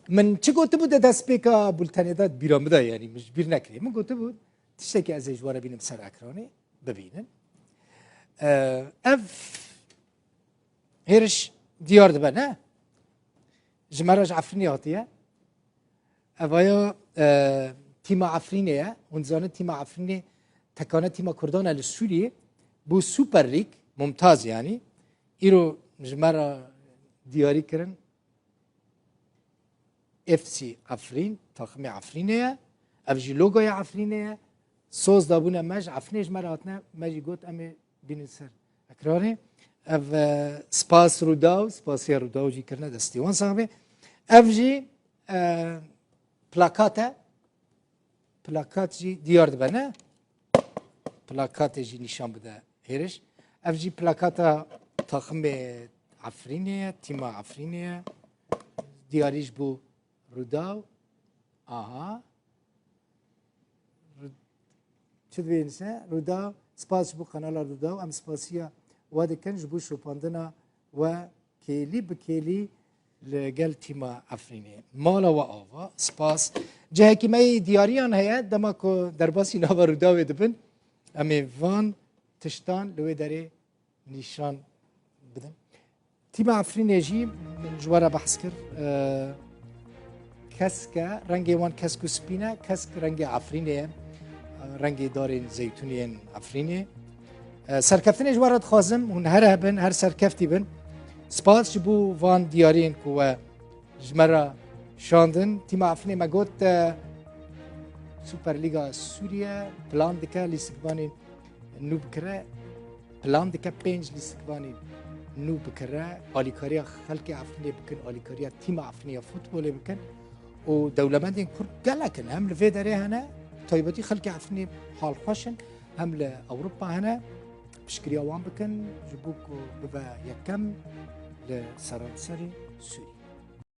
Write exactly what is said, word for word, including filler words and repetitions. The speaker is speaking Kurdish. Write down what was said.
Min çi gotibû de destpêka bultenê de bîra min de, yanî min ji bîr nekirî. Min gotibû tiştekî ez ê ji we re bînim ser ekranê, bibînin. Ee, ev hêriş diyar dibe, ne? Ji me re ji Efrînê hatiye. Evaya, e, tîma Efrînê ye. Hûn dizanin tîma Efrînê tekane tîma Kurdan e li Sûriyê. Bû Super League, mumtaz yanî. Îro ji me re diyarî kirin. F C Efrîn, taximê Efrînê ye. Ev jî logoya Efrînê ye. Soz dabûne me ji Efrînê ji me re hatine, me jî got em ê bînin ser ekranê. Ev, e, spas Rûdaw, spasiya Rûdaw jî kirine destê wan sax be. Ev jî, e, plakat e. Plakat jî diyar dibe, ne? Plakatê jî nîşan bide hêriş. Ev jî plakata taximê Efrînê ye, tîma Efrînê ye. Diyarî ji bo Rûdaw. Aha. Rû-, çi dibêjin se? Rûdaw, spas ji bo kanala Rûdaw. Em spasiya we dikin ji bo şopandina we kêlî bi kêlî li gel tîma Efrînê. Mala we ava, spas. Cihekî me yê diyariyan heye, dema ku derbasî nava Rûdawê dibin, em ê van tiştan li wê derê nîşan bidin. Tîma Efrînê jî min ji we re behs kir. E, kesk e, rengê wan kesk û spî ne, kesk rengê Efrînê ye. E, rengê darên zeytûnî yên Efrînê. E, serkeftinê ji we re dixwazim, hûn her hebin, her serkeftî bin. Spas ji bo van diyariyên ku we ji me re şandin. Tîma Efrînê me got, e, Super Lîga Sûriye plan dike lîstikvanên nû bikire, plan dike pênc lîstikvanên nû bikire, alîkariya xelkê Efrînê bikin, alîkariya tîma Efrînê ya futbolê bikin û dewlemendên Kurd gelek in. Hem li vê derê hene, taybetî xelkê Efrînê halxweş in, hem li Ewropa hene, piştgiriya wan bikin, ji bo ku bibe yekem li seranserê Sûriyê.